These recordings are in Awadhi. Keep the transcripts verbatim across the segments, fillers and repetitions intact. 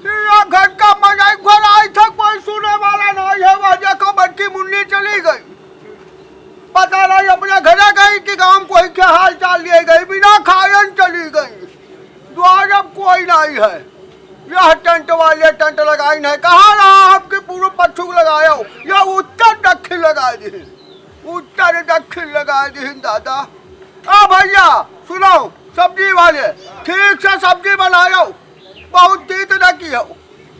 ये घर का मजा ही घर आई था, कोई सुने वाला नहीं है। वह देखो, बड़की मुन्नी चली गई, पता नहीं अपने घरे गई कि गांव कोई के हाल चाल लिए गई, बिना खायन चली गई। द्वार अब कोई नहीं है। यह टेंट वाले टेंट लगाइन है, कहाँ रहा आपके पूर्व पच्छुक लगायो, यह उत्तर दक्षिण लगा दी, उत्तर दक्षिण लगा दी दादा। आ भैया सुनो, सब्जी वाले, ठीक से सब्जी बनायो, बहुत तीत न कियो,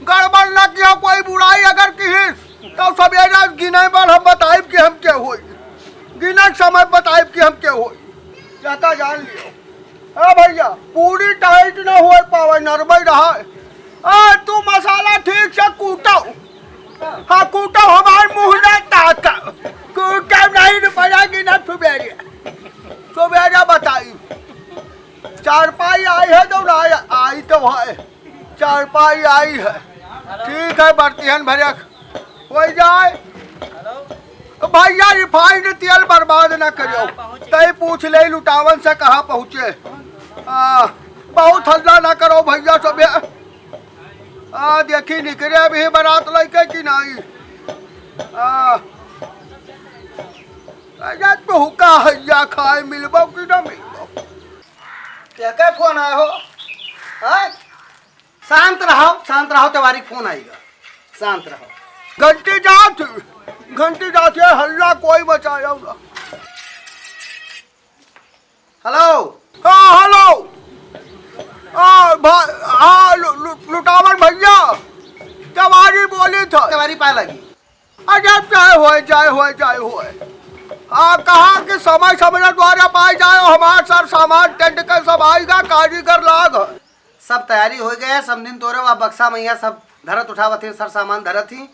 गड़बड़ न कियो, कोई बुराई अगर किहिस तो सवेरे गिने पर हम बताइब कि हम के होई, गिने समय बताइब कि हम के होई, ज्यादा जान लियो। ए भैया, पूरी टाइट न होए पावे, नरमई रहा। ए, तू मसाला ठीक से कूटो। हाँ, कूटो, हमार मुँह न ताका। कूटो नहीं तो पड़ेगी ना सुबेरे। सुबेरे बताई। चारपाई आई है तो ना आई, आई तो है। चारपाई आई है। ठीक है, बरतिहन भरक हो जाए। भैया, रिफाइंड तेल बर्बाद ना करियो। हाँ, पहुँच गए। तई पूछ ले लुटावन से कहाँ पहुँचे। आ, बहुत हल्ला ना करो भैया सब। आ, देखी निकरे अभी बारात लइके कि नहीं। आ, अरे तू का हैया खाए मिलबो कि ना मिलबो? क्या क्या फोन आया हो? हाँ? शांत रहो, शांत रहो, तिवारी फोन आएगा, शांत रहो। घंटी जात, घंटी जात है, हल्ला कोई मचाया ना। हेलो। हाँ, हेलो। हाँ, भा-, हाँ, लु-, लु-, लुटावन भैया, तिवारी बोली था। तिवारी पाए लगी। अरे चाहे होए, चाहे होए, चाहे होए। हाँ, कहा कि समय समय द्वारा पाए जाए, हमार सर सामान टेंट के सब आएगा, कारीगर लाग है। सब तैयारी होइ गए है, समधिन तोरे वा बक्सा मइहाँ सब धरत उठावत ही, सर सामान धरत ही,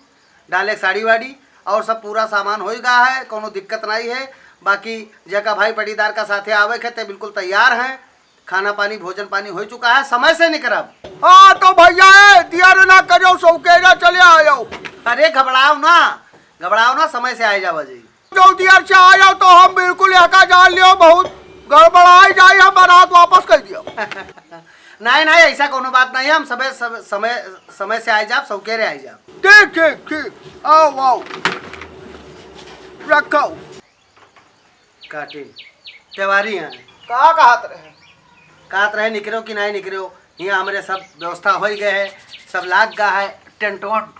डाले साड़ी वाड़ी और सब पूरा सामान होइ गा है, कउनो दिक्कत नाहीं है। बाकी जेका भाई पटीदार का साथे आवे के ते बिल्कुल तैयार हैं। खाना पानी, भोजन पानी होइ चुका है, समय से निकरब। हाँ तो भैया, ए, दियर ना करो, सौकेरा चले आयो। अरे घबड़ाओ ना, घबड़ाओ ना, समय से आए जावा जी। जो दियर से आयो तो हम बिल्कुल एका जान लियो, बहुत गड़बड़ाई जाई, हम बारात वापस कर दियो। नाहीं, नाहीं, ऐसा कउनो बात नाहीं, हम समय, समय, समय, समय से आए जाब, सौकेरे आए जाब। ठीक, ठीक, ठीक, आओ, आओ, रखो। काटिन, तिवारी हैं। का कहत रहे? कहत रहे, निकरो कि नाहीं निकरो, हियाँ हमरे सब व्यवस्था होइ गए है, सब लाग गा है, टेंट वेंट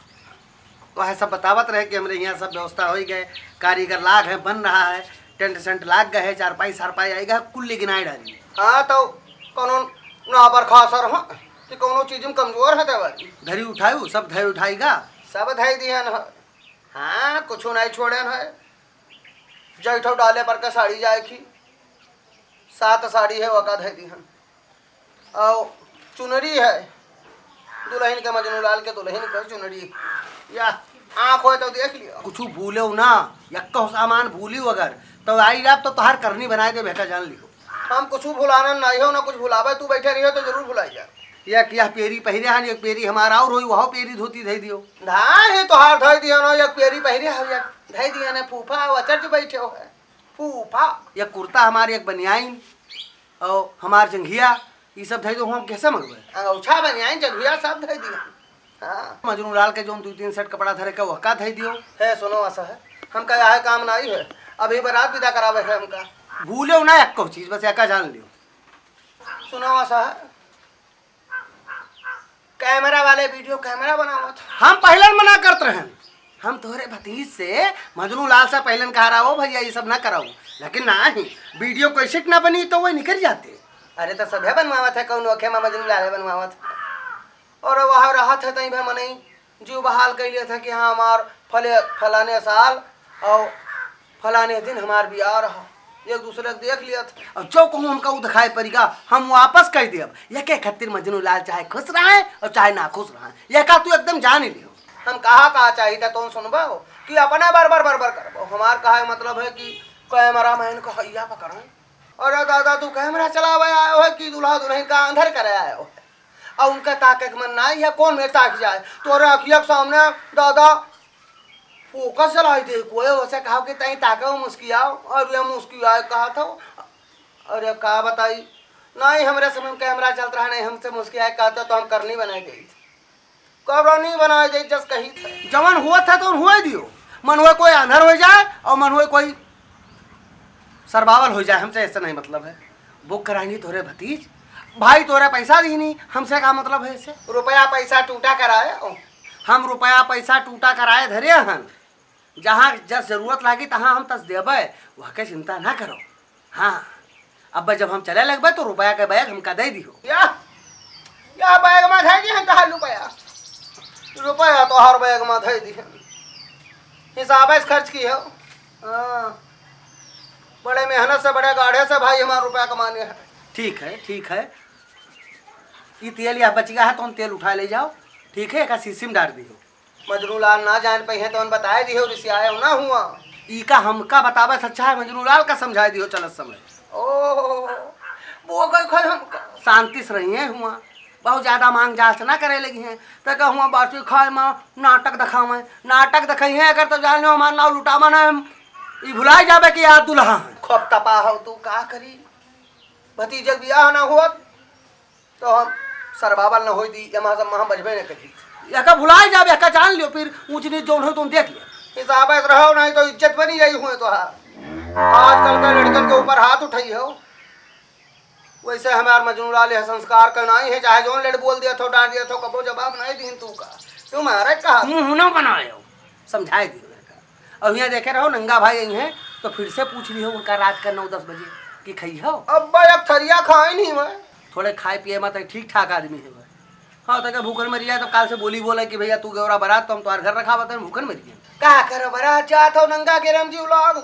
वह सब बतावत रहे कि हमरे हियाँ सब व्यवस्था होइ गए, कारीगर लाग है, बन रहा है, टेंट सेंट लाग गए है, चारपाई सारपाई आइ गए, कुल गिनाए डाली। हाँ, तो कउनो ना बरखा असर हो कि कउनो चीज में कमजोर है तिवारी। धरी उठायु, सब धरी उठाई गा। सब धरी दिहन है। हाँ, कुछ नाहीं छोड़ेन है। जैठो डाले पर के साड़ी जाए की, सात साड़ी है, ओका धरी दिहन। और चुनरी है, दुलहिन के, मजनू लाल के दुलहिन के चुनरी। या आँख होए तो देख लियो। कुछ भूलेउ ना, यक्को सामान भूलियो अगर, तो आई जाब तो तोहार करनी बनाए देब, बेटा जान लियो। हम कुछ भुलाना नाहीं हो, ना कुछ भुलावे, तू बैठे रहियो तो जरूर भुलाई जा। एक यह पेरी पहिरे हन, एक पेरी हमार और होई, वह पेरी धोती धई दियो। धाए है तोहार धई दियो ना, एक पेरी पहिरे हो, एक धई दिया ने फूफा, वो चर्च बैठे हो है। फूफा। एक कुर्ता हमार, एक बनियाइन, और हमार जंघिया, ई सब धई दो, हम कैसे मंगवे? अंगौछा, बनियाइन, जंघिया सब धई दिया। हाँ। मजनू लाल के जौन दू तीन सेट कपड़ा धरे के, वहका धई दियो। हे, सुनो, असा है, हमका यह काम नाहीं है, अभी बारात विदा करावे है हमका। भूलेउ ना एक्को चीज, बस एका जान लियो। सुनो, असा है, कैमरा वाले वीडियो कैमरा बनावत। हम पहिलन मना करत रहन, हम तोहरे भतीज से मजनू लाल से पहिलन कहा रहा, "ओ भैया, ये सब ना कराओ," लेकिन नाहीं, वीडियो कैसेट ना बनी तो वो निकल जाते। अरे तो सभे बनवावत है, कौन ओखे में मजनू लाल बनवावत। और वहाँ रहत है तहीं भे मनई जीव बहाल कइ लिया था कि हाँ, हमार फले, फलाने साल और फलाने दिन हमार बियाह रहा, एक दूसरे के देख लिया था। और जो कहूँ हमका उ दिखाई पड़ेगा, हम वापस कह देब। ये के खातिर मजनू लाल चाहे खुश रहे और चाहे ना खुश रहे, ये का तू एकदम जान ही लियो। हम कहा, कहा चाहिए था, तुम सुनबो कि अपना बर बर बर बर करबो। हमार कहा मतलब है कि कैमरा मैन को हैया पकड़ो। अरे दादा, तू कैमरा चलावे आयो है कि दूल्हा दुल्हन का अंधर करे आयो है? और उनका ताके के मन नाहीं है, कौन में ताक जाए? तोरे अखिया के सामने दादा फोकस चलाई दे कोई, वैसे कहा कि तई ताके वो मुस्कियाओ, और ये मुस्कियाए कहा था। अरे का बताई, नाहीं हमरे समय में कैमरा चलत रहा, नाहीं हमसे मुस्कियाए कहते तो हम करनी बनाई देइत। कौरव नहीं बनाए दे, जस कही थे। जवन हुआ था तो हुए दियो, मन हुए कोई आंधर हो जाए और मन हुए कोई सरबावल हो जाए, हमसे ऐसे नहीं मतलब है। बुक कराई नहीं तोरे भतीज, भाई तोरे पैसा दी नहीं, हमसे का मतलब है इससे? रुपया पैसा टूटा कराए, हम रुपया पैसा टूटा कराए धरे हन, जहाँ जस जरूरत लागी तहाँ हम तस देबे, वह के चिंता ना करो। हाँ, अब जब हम चले लगबे तो रुपया के बैग हमका दे दिहो। या, या बैग में धई दिहन तहार रुपया, रुपया तोहार बैग में धई दिहन, हिसाबे से खर्च की हो। हाँ, बड़े मेहनत से, बड़े गाढ़े से भाई हमार रुपया कमाने हैं। ठीक है, ठीक है, ये तेल या बच गया है तो हम तेल उठा ले जाओ, ठीक है, एक शीशी में डाल दिहो। मजनू लाल ना जान पइहें तो उन बताए दिहो, रिसियाए ना हुआ। ई का हमका बतावे से अच्छा है, मजनू लाल का समझाए दिहो चलत समय। ओहो, वो गए खै हमका। शांति से रहिए हुआ, बहुत ज्यादा मांग जांच ना करे लगी हैं। तो का हुआ बासी खाए में नाटक दिखावे, नाटक दिखाई है अगर तो जान लो हमार नाव लुटावन है, ई भुलाई जाबे कि यार दुल्हा है। खूब तपा हो तू, का करी, भतीजे के बियाह ना हुआ तो हम सरबावल न होई दी, एमा सब हम बजबे न करी। एका भुलाए जाबे, एका जान लियो, फिर ऊंच नीच जौन हो तुम देख लियो। हिसाब से रहो, नहीं तो इज्जत बनी रही हुए तो। आजकल के लड़कन के ऊपर हाथ उठाई हो, वैसे हमार मजनू लाल यह संस्कार का नहीं है, चाहे जौन लड़ बोल दिया थो, डांट दिया थो, कबो जवाब नहीं दीन तू का। तू मारे कहा? मुंह ना बनायो, समझाए दी लड़का। अब यहाँ देखे रहो, नंगा भाई आई हैं, तो फिर से पूछ लियो उनका रात का नौ दस बजे कि खई हो? अब एक थरिया खाए नहीं मैं। थोड़े खाए पिए में तो ठीक ठाक आदमी है भाई। हाँ, तो क्या भूखन मर जाए तो काल से बोली बोला कि भैया तू गेवरा बारात तो हम तुम्हारे घर रखा बता भूखन मर गए। का करो बारात जात हो नंगा के रमजी उलाग।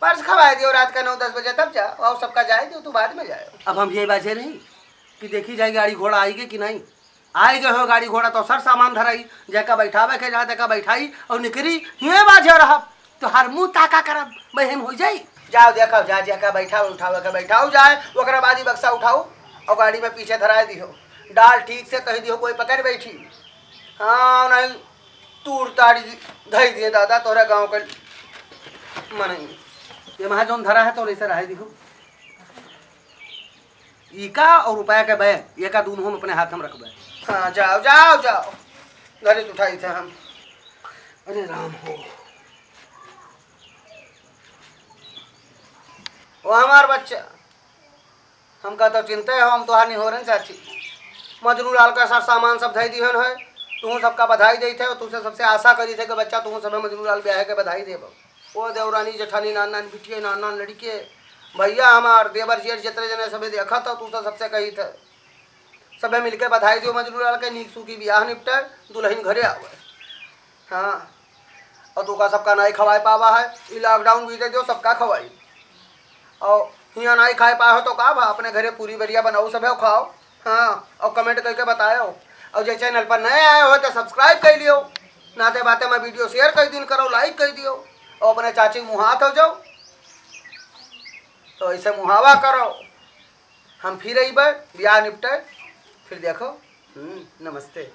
पर्स खवाए दियो रात का नौ दस बजे तब जा, और सबका जाए दियो, तू बाद में जाए। अब हम ये बाजे रही कि देखी जाए गाड़ी घोड़ा आई गए कि नहीं। आए गए हो गाड़ी घोड़ा तो सर सामान धराई, जेका बैठावे के जा तेका बैठाई और निकरी। ये बाजे रहा तो हर मुंह ताका करब, बहन हो जाई। जाओ देखो, जा जेका बैठावे उठावे के बैठाओ जाए, ओकरा बाद ही बक्सा उठाओ और गाड़ी में पीछे धराए दिहो। डाल ठीक से कह दिहो कोई पकड़ बैठी। हाँ, नहीं तूर ताड़ी धई दिए दादा तोहरा गाँव के मनई। ये महा जौन धरा है तो ऐसे रहे दिहो। इका और रुपया के बैग, एका दूनो हम अपने हाथ में रखबे। हाँ, जाओ, जाओ, जाओ। घरे से उठाई थे हम। अरे राम हो। वो हमार बच्चा, हमका तो चिंता है, हम तोहार निहोरन चाची। मजनू लाल का सर सामान सब धई दिहन है, तू सबका बधाई देत है, तुझसे सबसे आशा करी थे कि बच्चा तू सब मजनू लाल ब्याह के बधाई देबो। ओ देवरानी, जेठानी, नान नान बिटिये, नान नान लड़िके, भैया हमार, देवर जेठ, जितने जने सभे देखा था, तू तो सबसे कही थे। सभे मिलके बधाई दियो मजनू लाल के, नीक सूखी बियाह निपटे, दुल्हन घरे आवे। हाँ, और तू का सबका नाई खवाए पावा है, ई lockdown बीते दियो, सबका खवाई। और हियाँ नाई खाए पाए हो तो का भा, अपने घरे पूरी बरिया बनाओ, सभे खाओ। हाँ, और comment करके बताओ। और जे channel पर नए आए हो तो subscribe कर लियो, नाते बाते में video share कर दिन करो, like कर दियो, और अपने चाची के मुँह हाथ हो जाओ। तो ऐसे मुहावा करो, हम फिर अइबे, ब्याह निपटे, फिर देखो। हम्म, नमस्ते।